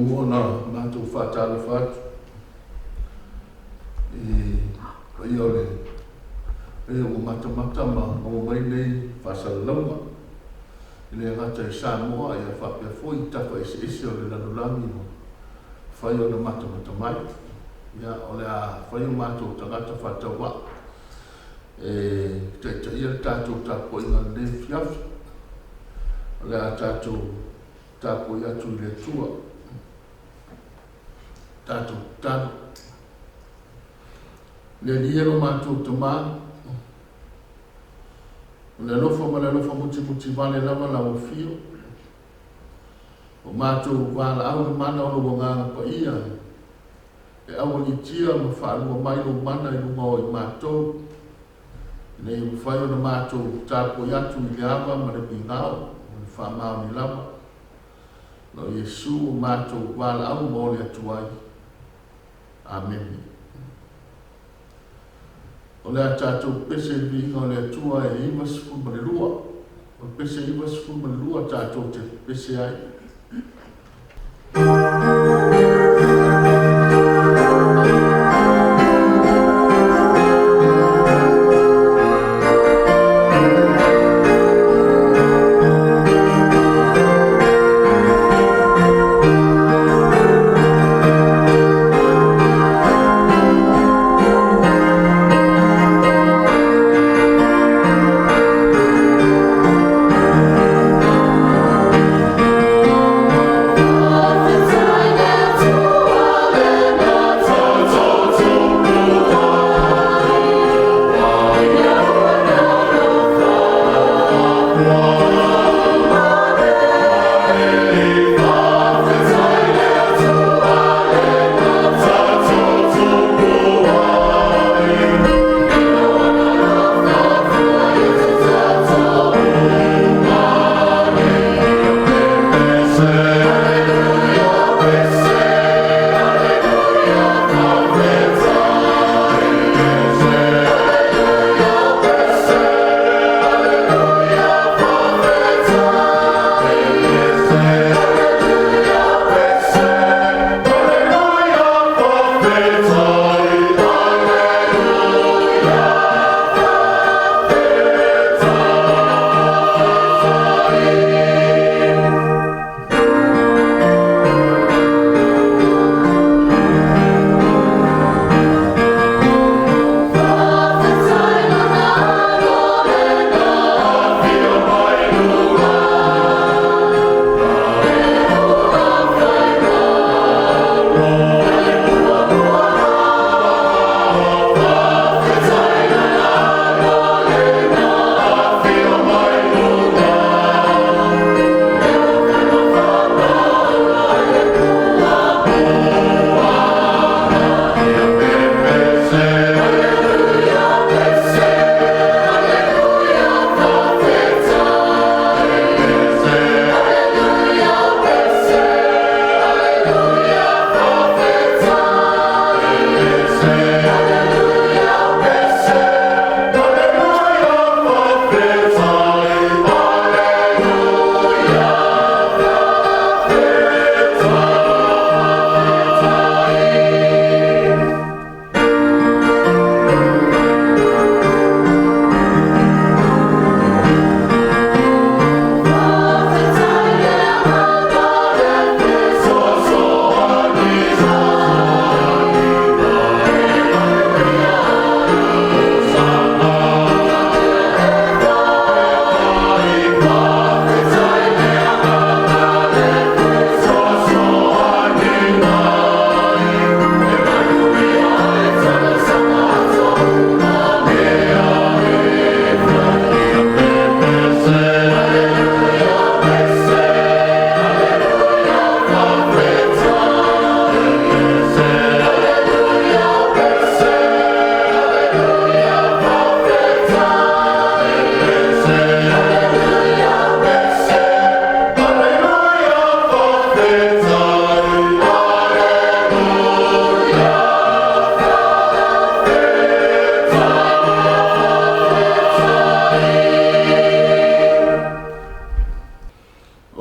Muamua ona matou faatalofa atu i paia o le paia ua matamata ma maua mai nei faasalalauga, e le gata i Samoa ia faapea foi i tafa eseese o le lalolagi ua mafai ona matamata mai. Ia, o le a fai o matou tagata faatauvaa e taitaia le tatou tapuaiga i lenei afiafi. O le a tatou tapuai atu i le Atua. Tatou tatalo. Le Alii e lo matou Tama, o le alofa ma le alofa mutimuti vale lava lau afio. O matou valaau le mana o lou Agaga Paia e aualiitia ma faalua mai lou mana i luga o i matou, ina ia mafai ona matou tapuai atu i le ava ma le migao ma le faamaoni lava. Na o Iesu o matou valaau ma oli atu ai. Amene. O le a tatou pese i le viiga o le Atua e 92. O le pese 92 tatou te pese ai.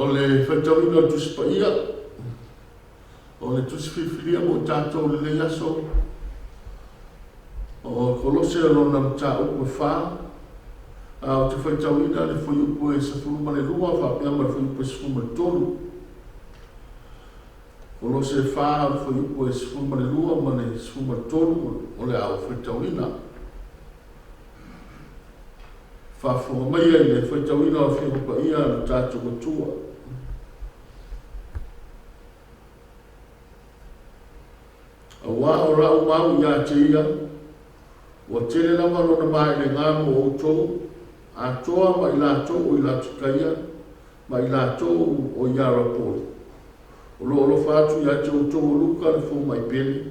O le faitauina o le Tusi Paia O le tusi filifilia mo i tatou i lenei aso, o Kolose o lona mataupu e fa, a ou te faitauina le fuaiupu e 12 faapea ma le fuaiupu e 13. Kolose 4, o le fuaiupu e 12 ma le 13 o le a ou faitauina. Faafofoga maia i le faitauina o Afioga Paia a lo tatou Atua. Auā o la'u mau iā te ia, ua tele lava lona maelega mo outou, atoa ma i latou o i Latikaia, ma i latou o Iarapoli. O lo o alofa atu ia te outou o Luka le fomai pele,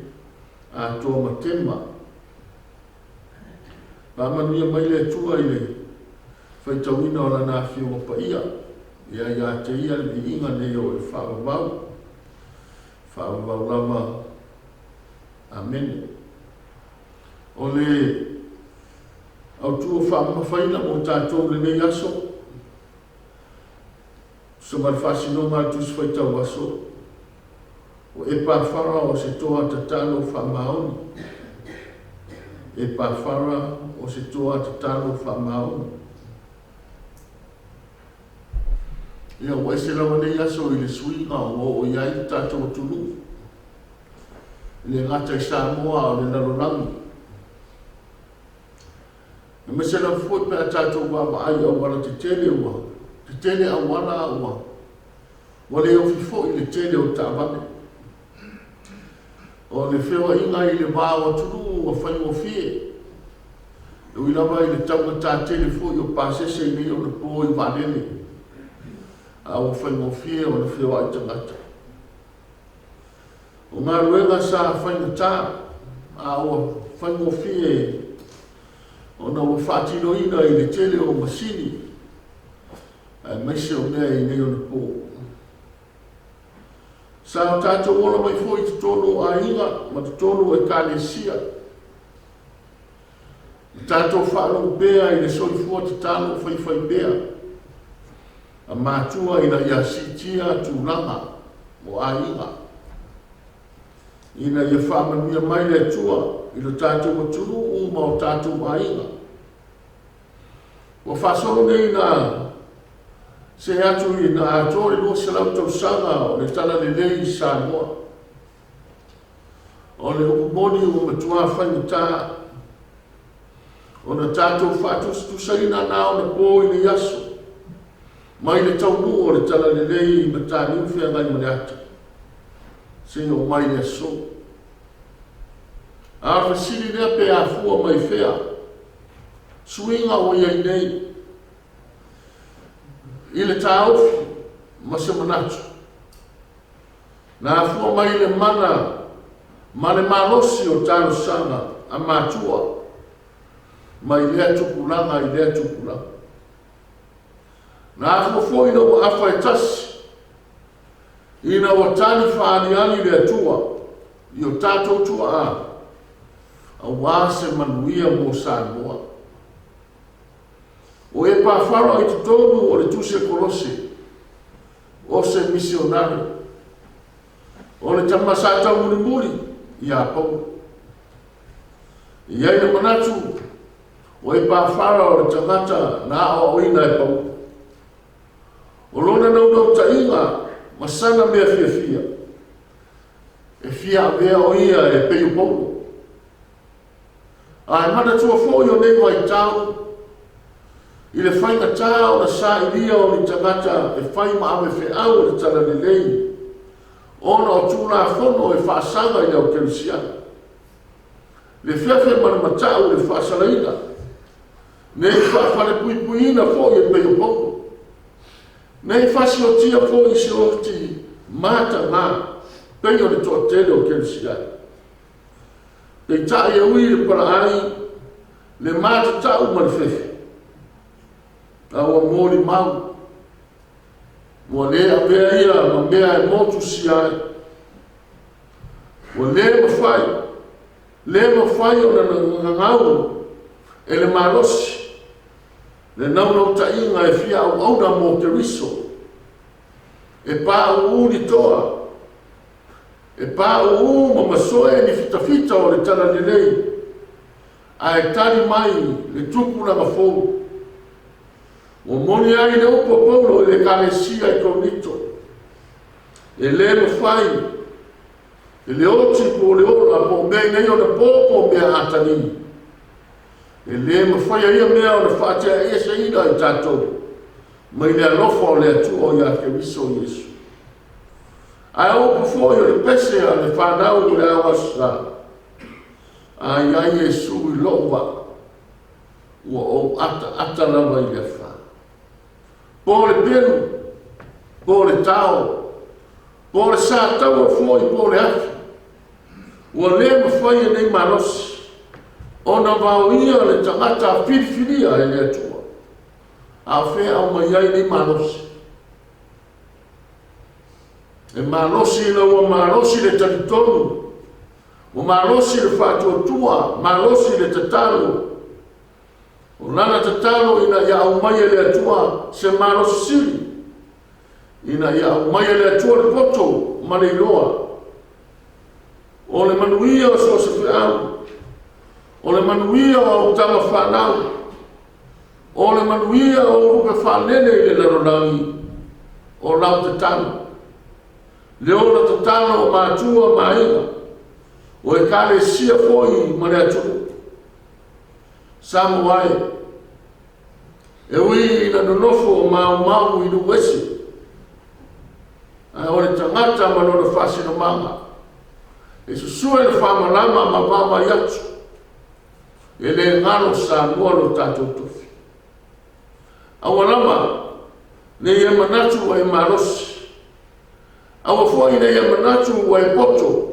atoa ma Tema. Faamanuia mai le Atua i le faitauina o Lana Afioga Paia, ia ia te Ia le viiga nei o le faavavau, faavavau lava. Amene. O le autu o faamamafaina mo tatou i lenei aso, tusa ma le faasinoga a le Tusi Faitau Aso, o Epafara o se toa tatalo faamaoni. Epafara o se toa tatalo faamaoni. Ia, ua ese lava nei aso i le suiga ua oo i ai le tatou atunuu. E le gata i Samoa a o le lalolagi. Aemaise lava foi pe a tatou vaavaai i auala tetele ua tetele auala a ua ua le ofi foi le tele o taavale. O le feoaiga i le va o atunuu ua faigofie. E ui lava i le taugata tele foi o pasese i nei ona po i vaalele, a ua faigofie ona feoai tagata. O galuega sa faigata, a ua faigofie ona ua faatinoina i le tele o masini, aemaise o mea i nei ona po. Sa o tatou ola mai foi i totonu o aiga ma totonu o ekalesia. Ma tatou faalogo pea i le soifua tatalo faifaipea a matua ina ia siitia tulaga o aiga, ina ia faamanuia mai le Atua i lo tatou atunuu ma o tatou aiga. Ua faasolo nei na see atu ina atoa le 200 tausaga o le Talalelei i Samoa. O le upu moni ua matua faigata ona tatou faatusatusaina na ona po i nei aso, mai le taunuu o le Talalelei i Mataniu Feagaimaleata seia oo mai le aso. A o le fesili lea pe afua mai fea suiga ua i ai nei i le taofi ma se manatu. Na afua mai i le mana ma le malosi o talosaga a matua mai lea tupulaga i lea tupulaga. Na afua foi ina ua afa e tasi, ina ua tali faaaliali le Atua i o tatou tuaa aua se manuia mo Samoa. O Epafara i totonu o le Tusi a Kolose, o se misionare, o le tama sa taumulimuli iā Paulo. E i ai le manatu, o Epafara o le tagata na aoaoina e Paulo. O lona naunautaiga ma sana mea fiafia, e fia avea o ia e pei o Paulo. A e manatua foi o nei vaitau i le faigata ona sailia o ni tagata e fai ma ave feau o le Talalelei ona o Tulafono e faasaga i le au Kerisiano. Le fefe ma le matau i le faasalaina, nei faafalepuipuiina foi e pei o Paulo, nei fasiotia foi i se oti mataga pei o le toatele o Kerisiano. Peitai e ui i le palaai, le matatau ma le fefe, a ua molimau, ua le avea ia ma mea e motusia ai. Ua le mafai, le mafai ona gagau e le malosi le naunautaiga e fia auauna mo Keriso, e pāuū ni toa. E pauu ma masoe ni fitafita o le talalelei, ae tali mai le tupulaga fou. Ua moni ai le upu a Paulo i le Ekalesia i Korinito, E le mafai e le oti po o le ola po o mea i nei ona po po o mea atali, e le mafai e ia mea ona faateaeseina i tatou mai le alofa o le Atua ia Keriso Iesu. Ae o upu foi o le pese a le fanau i le ao aso Sa, a i ai Iesu i lou vaa, ua ou ataata lava i le afa. Po o le pelu, po o le tao, po o le sa taua foi po o le afi, ua le mafai e nei malosi ona vaoia le tagata filifilia e le Atua. A o fea e aumai ai nei malosi? E malosi ina ua malosi le talitonu, ua malosi le faatuatua, malosi le tatalo. O lana tatalo ina ia aumai e le Atua se malosi sili, ina ia aumai e le Atua le poto ma le iloa. O le manuia o so o se feau, o le manuia o au tama fanau, o le manuia o ou lupe faalele i le lalolagi, o lau tatalo. Le ola tatalo o matua ma aiga, o ekalesia foi ma le atunuu. Samoa e, e ui ina nonofo o maumau i nuu ese, ae o le tagata ma lona faasinomaga, e susue le faamalama ma vaavaai atu, e le galo Samoa lo tatou tofi. Aua lava ne i e manatu ua e malosi, aua foi ne i e manatu ua e poto,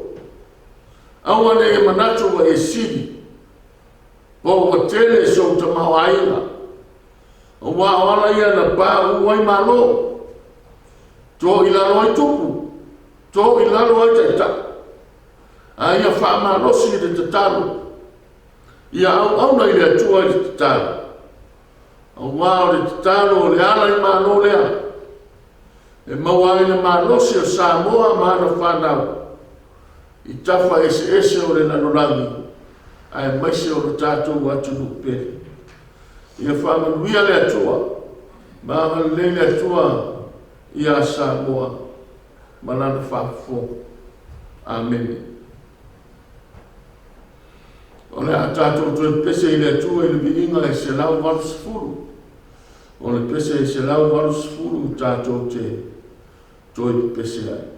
aua ne i e manatu ua e sili, po ua tele sou tamaoaiga, aua o ala ia na pauu ai Malo, to i lalo ai tupu, to i lalo ai taitai, a ia faamalosi i le tatalo, ia auauna i le Atua i le tatalo, aua o le tatalo o le ala i Malo lea, e maua ai le malosi o Samoa ma ana fanau i tafa eseese o le lalolagi, aemaise o lo tatou atunuu pele. Ia faamanuia le Atua ma agalelei le Atua ia Samoa ma lana faafofoga. Amene. O le a tatou toe pese i le Atua i le viiga e 180. O le pese e 180 tatou te toe pese ai.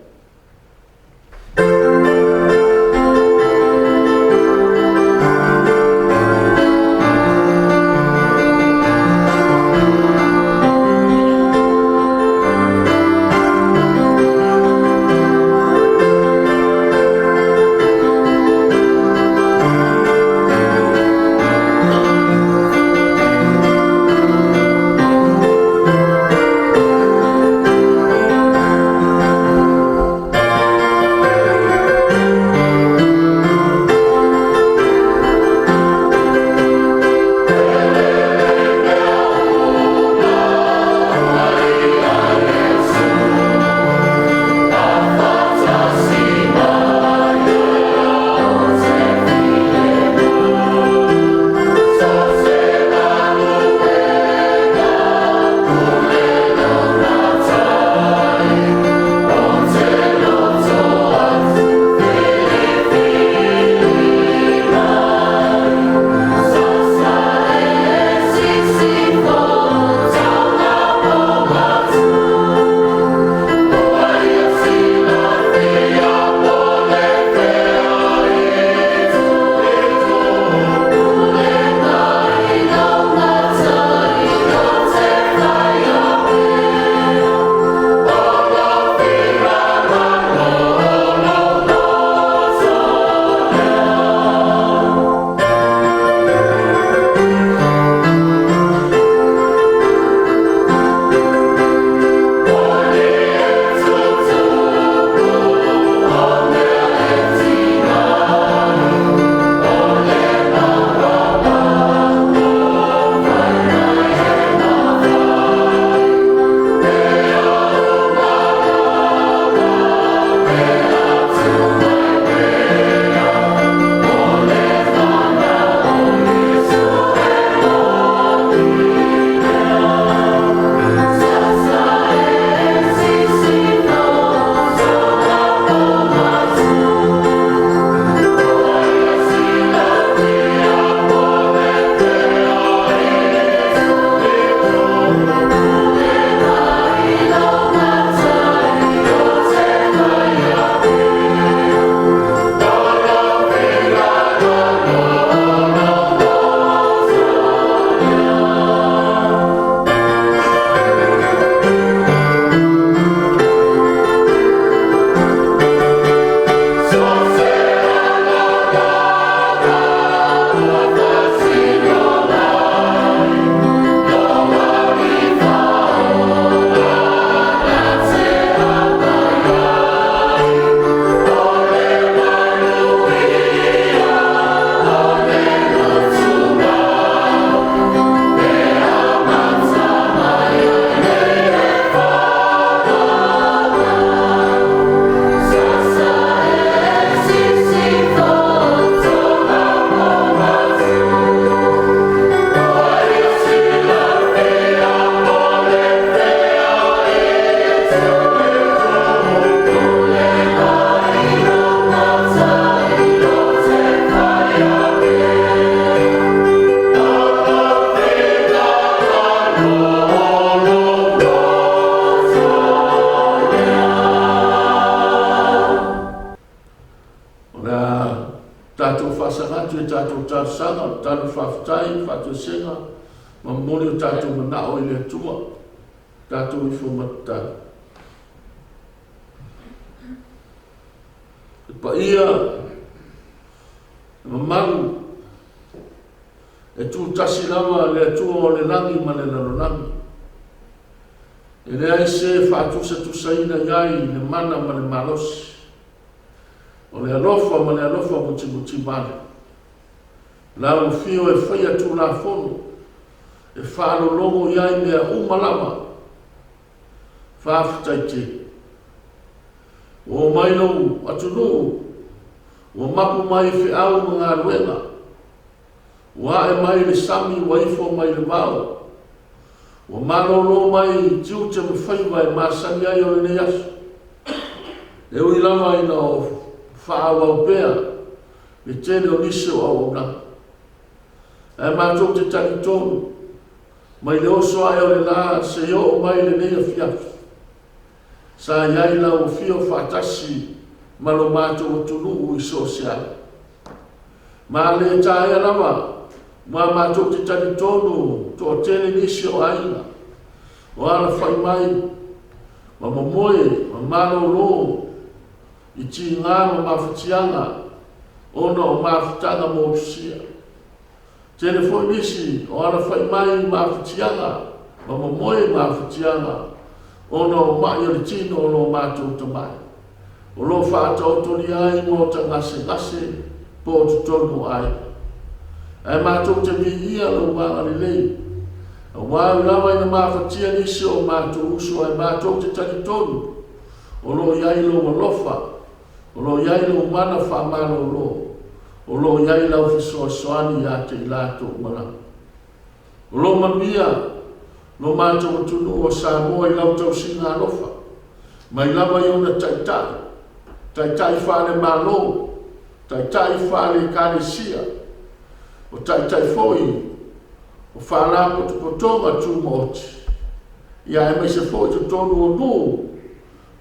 atu i a tatou talosaga, o talo faafetai, faatoesega, ma momoli o tatou manao i le Atua. Tatou ifo ma tatalo. Le paia, le mamalu, e tutasi lava le Atua o le lagi ma le lalolagi. E leai se faatusatusaina i ai le mana ma le malosi. O le alofa ma le alofa mutimutivale. Lau afio e faia Tulafono, e faalologo i ai mea uma lava. Faafetai tele. Ua omai lou atunuu, ua mapu mai i feau ma galuega. Ua ae mai le sami ua ifo mai le vao. Ua malolo mai tiute ma faiva e masani ai o lenei aso. E ui lava ina o faaauau pea le tele o nisi o auaunaga. Ae matou te talitonu, mai le oso ae o le la seia oo mai lenei afiafi, sa i ai lau afio faatasi ma lo matou atunuu i so o se ala. Ma le taea lava, aua matou te talitonu toatele nisi o aiga o alafai mai ma momoe ma malolo i tiga ma mafatiaga ona o mafutaga motusia. Tele foi nisi o alafai mai i mafatiaga ma momoe i mafatiaga ona o ma'i o le tino o lo matou tamai, o lo o faataotolia ai maota gasegase po o totonu o aiga. Ae matou te viia lou agalelei, aua e ui lava ina mafatia nisi o matou uso ae matou te talitonu o lo o i ai lou alofa, o lo o i ai lou mana faamalolo, o lo o i ai lau fesoasoani ia te i latou uma lava. O lo o manuia lo matou atunuu o Samoa i lau tausiga alofa, mai lava i ona taitai, taitai faale-Malo, taitai faale-Ekalesia, o taitai foi o faalapotopotoga tumaoti, ia aemaise foi totonu o nuu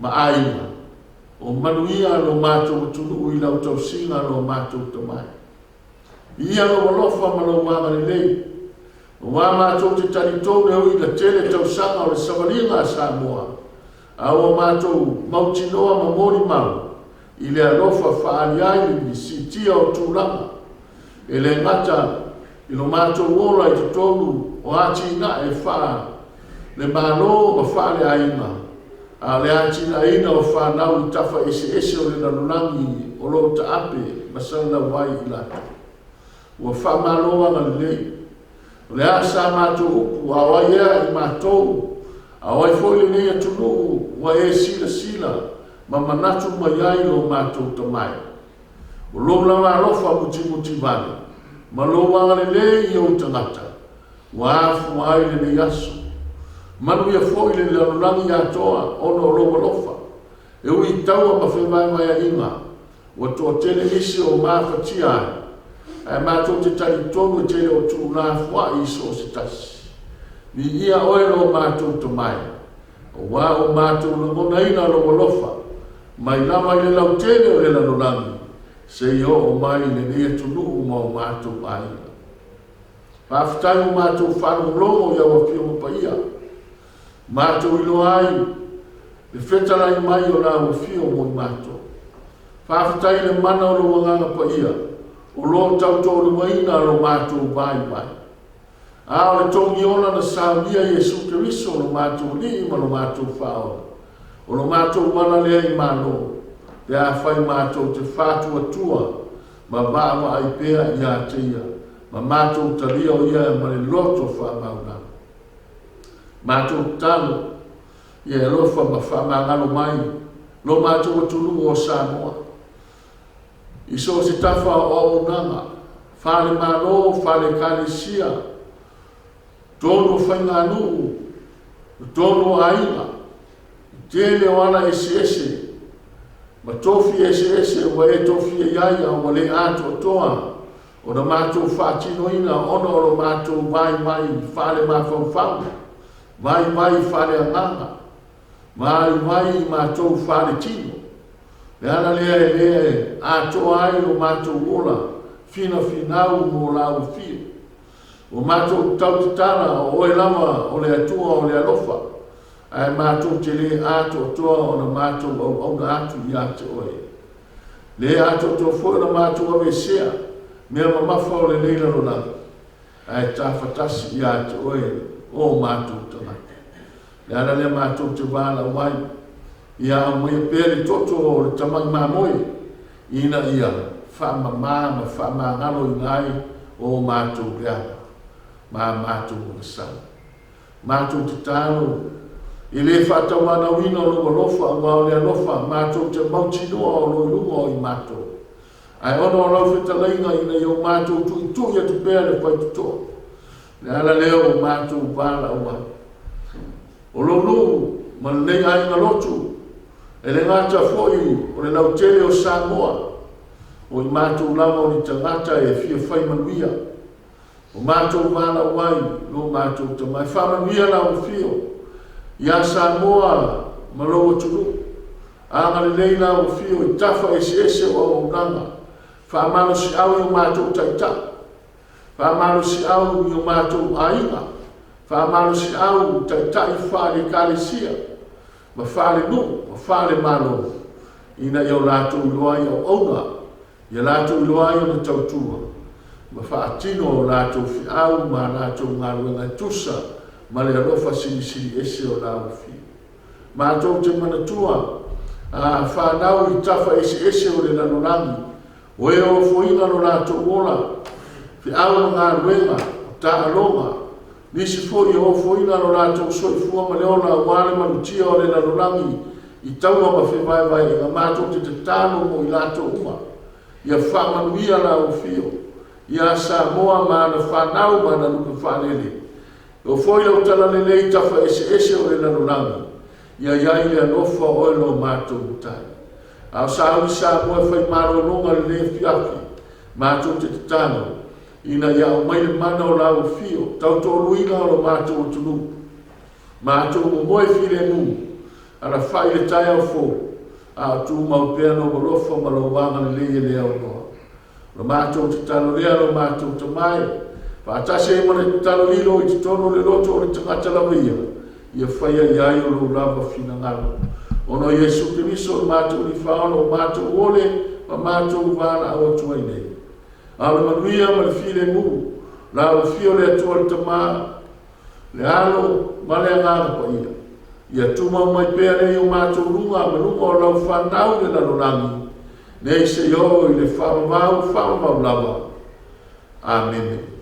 ma aiga, o manuia lo matou atunuu i lau tausiga lo matou tamai. Viia lou alofa ma lou agalelei, aua matou te talitonu e ui ina tele tausaga o le savaliga a Samoa, a ua matou mautinoa ma molimau i le alofa faaaliali i le siitia o tulaga, e le gata i lo matou ola i totonu o atinae faale-Malo ma faale-aiga, a o le atinaeina o fanau i tafa eseese o le lalolagi o lo o taape ma salalau ai i latou. Ua faamalo agalelei. O le a sa matou upu, a o ai ea i matou, a o ai foi lenei atunuu ua e silasila ma manatu mai ai lo matou tamai? O lou lava alofa mutimutivale ma lou agalelei i ou tagata, ua afua ai lenei aso. Manuia foi le lalolagi atoa ona o lou alofa, e ui i taua ma fevaevaeaiga, ua toatele nisi o mafatia ai, ae matou te talitonu e te le o tuulafoai i so o se tasi. Viia oe lo matou tamai, aua ua matou lagonaina lou alofa, mai lava i le lautele o le lalolagi, seia oo mai i lenei atunuu ma o matou aiga. Faafetai ua matou faalogologo i au Afioga Paia, matou iloa ai le fetalai mai o lau Afio mo i matou. Faafetai i le mana o lou Agaga Paia, o lo o tautoaluaina lo matou vaivai. A o le togi ola na saunia Iesu Keriso lo matou Alii ma lo matou Faaola, o lo matou ala lea i Malo, pe afai matou te faatuatua ma vaavaai pea ia te ia, ma matou talia o ia ma le loto faamaulalo. Matou tatalo, ia e alofa ma faamagalo mai lo matou atunuu o Samoa, i so o se tafa o auaunaga, faale-Malo, faale-Ekalesia, totonu o faiganuu, totonu o aiga, i tele o ala eseese ma tofi eseese ua e tofia i ai a ua le atoatoa ona matou faatinoina ona o lo matou vaivai faale-mafaufau, vaivai faale-agaga, vaivai i matou faale-tino. Le ala lea e le atoa ai lo matou ola finafinau mo Lau Afio. Ua matou tau tatala o Oe lava o le Atua o le alofa, ae matou te le atoatoa ona matou auauna atu ia te Oe. Le atoatoa foi ona matou aveesea mea mamafa o lenei lalolagi, ae tafatasi ia te Oe o matou tagata. Le ala lea matou te valaau ai, ia aumaia pea le toto o le tamai mamoe, ina ia faamama ma faamagaloina ai o matou leaga ma matou agasala. Matou tatalo, e le faatauanauina lou alofa, aua o le alofa matou te mautinoa o lo o i luga o i matou. Ae ona o lau fetalaiga ina ia o matou tuitui atu pea le faitotoa, le ala lea o matou valaau ai. O lou nuu ma lenei aiga lotu, e le gata foi o le lautele o Samoa, o i matou lava o ni tagata e fia fai manuia. O matou valaau ai lo matou Tama, e faamanuia lau afio ia Samoa ma lou atunuu. Agalelei lau afio i tafa eseese o auaunaga, faamalosiau i o matou taitai, faamalosiau i o matou aiga, faamalosiau i taitai faale-ekalesia ma faale-nuu ma faale-malo, ina ia o latou iloa ai auauna, ia latou iloa ai ona tautua, ma faatino o latou feau ma latou galuega e tusa ma le alofa silisili ese o lau afio. Matou te manatua a whanau i tafa eseese o le lalolagi, o e ofoina lo latou ola, feau ma galuega, o taaloga, nisi foi e ofoina lo latou soifua ma le ola aua le malutia o le lalolagi i taua ma fevaevaeaiga, matou te tatalo mo i latou uma. Ia faamanuia lau afio ia Samoa ma ana whanau ma ana lupe faalele. O foi lau talalelei tafa eseese o le lalolagi, ia iai le alofa o oe lo matou matai. A o sauni Samoa e fai malologa lenei afiafi, matou te tatalo, ina ia aumai le mana o lau afio, tautoaluaina o lo matou atunuu. Matou momoe filemu, alafai le taeao fou, a o tumau pea lou alofa ma lou agalelei e le aunoa. O le matou tatalo lea lo matou Tama e, faatasi ai ma le tatalo lilo i totonu o le loto o le tagata lava ia, ia faia i ai o lou lava finagalo. Ona o Iesu Keriso o le matou Alii Faaola o matou ole ma matou valaau atu ai nei. A o le manuia ma le filemu, lau afio le Atua le Tama, le Alo ma le Agaga Paia, ia tumau mai pea nei o matou luga ma luga o lau whanau le lalolagi, nei seia oo i le faavavau faavavau lava. Amene.